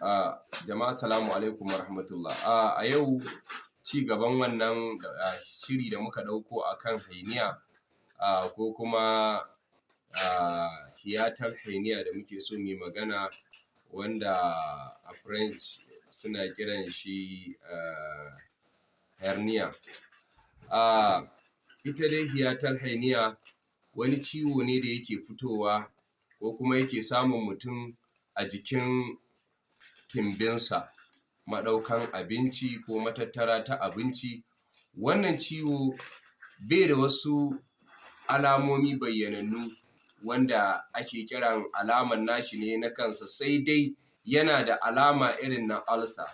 Jama'a, assalamu alaikum warahmatullah. A yau ci gaban wannan shiri da muka ɗauko akan hernia, ko kuma hiatal hernia da muke so mu yi magana, wanda a French suna kiran shi hernia. Ita dai hiatal hernia wani ciwo ne da yake fitowa ko kuma yake samun mutum a jikin tumbinsa, maɗaukan abinci ko matattara ta abinci. Wannan ciwo bai da wasu alamomi bayyanannu wanda ake kiran alaman nashi ne na kansa, sai dai yana da alama irin na ulcer.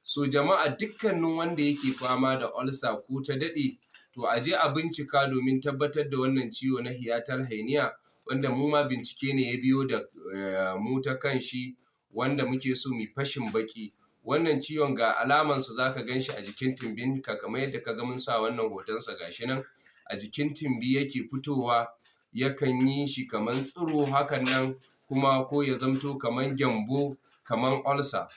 So jama'a, dukkanin wanda yake fama da ulcer ko ta daɗe, to a je a bincika domin tabbatar da wannan ciwo na hiatal hernia, wanda muma bincike ne ya biyo da mu ta kan shi, wanda muke so mu yi fashin baƙi. Wannan ciwon ga alamansa, za ka gan shi a jikin tumbinka kamar yadda ka ga mun sa wannan hotonsa. Ga shi nan a jikin tumbi yake fitowa, yakan yi shi kaman tsiro hakan nan, kuma ko ya zamto kaman gyambo, kaman ulcer.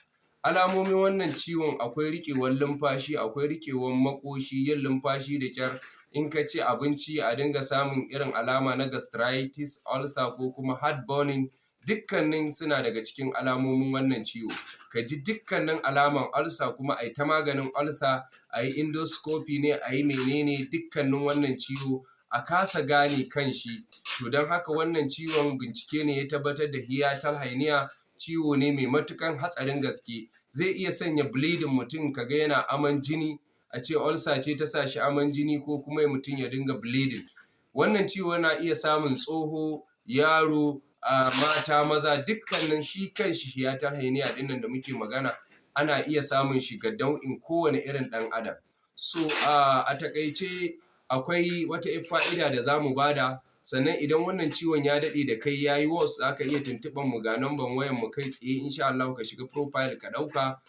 Alamomin wannan ciwon akwai riƙewan numfashi, akwai riƙewan maƙoshi, yin numfashi da ƙyar, in ka ci abinci a dinga samun irin alama na gastritis ulcer ko kuma heart burning. Dukkanin suna daga cikin alamomin wannan ciwo. Ka ji dukkanin alaman ulcer, kuma ai ta maganin ulcer, a yi endoscopy ne, a yi menene, dukkanin wannan ciwo a kasa gane kan shi. To don haka wannan ciwon, bincike ne ya tabbatar da hiatal hernia ciwo ne mai matuƙan hatsarin gaske. Zai iya sanya bleeding, mutum ka ga yana aman jini, a ce ulcer ce ta sa shi aman jini, ko kuma mutum ya dinga bleeding. Wannan ciwo yana iya samun tsoho, yaro, mata, maza, dukkanin shi kanshi hiatal hernia ɗin nan da muke magana ana iya samun shi ga nau'in kowane irin ɗan adam. So a taƙaice, akwai wata ‘yar fa'ida da za mu bada. Sannan idan wannan ciwon ya daɗe da kai, ya yi worse, za ka iya tuntuɓar mu, ga namban wayan mu kai tsaye. Insha Allahu ka shiga profile ka ɗauka,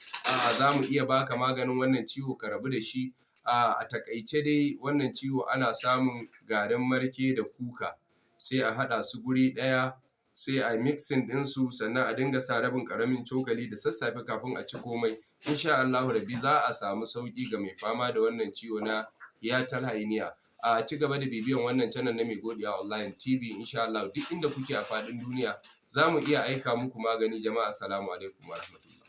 za mu iya baka maganin wannan ciwo ka rabu da shi. A taƙaice dai, wannan ciwo ana samun garin marke da kuka, sai a haɗa su guri ɗaya, sai a yi mixing ɗinsu, sannan a dinga sa rabin ƙaramin cokali da sassafe kafin a ci komai. Insha Allahu Rabbi za a samu sauƙi ga mai fama da wannan ciwo na hiatal hernia. A ci gaba da bibiyan wannan channel na Mai Godiya Online TV. Insha Allahu duk inda kuke a faɗin duniya za mu iya aika muku magani. Jama'a, assalamu alaikum warahmatullahi.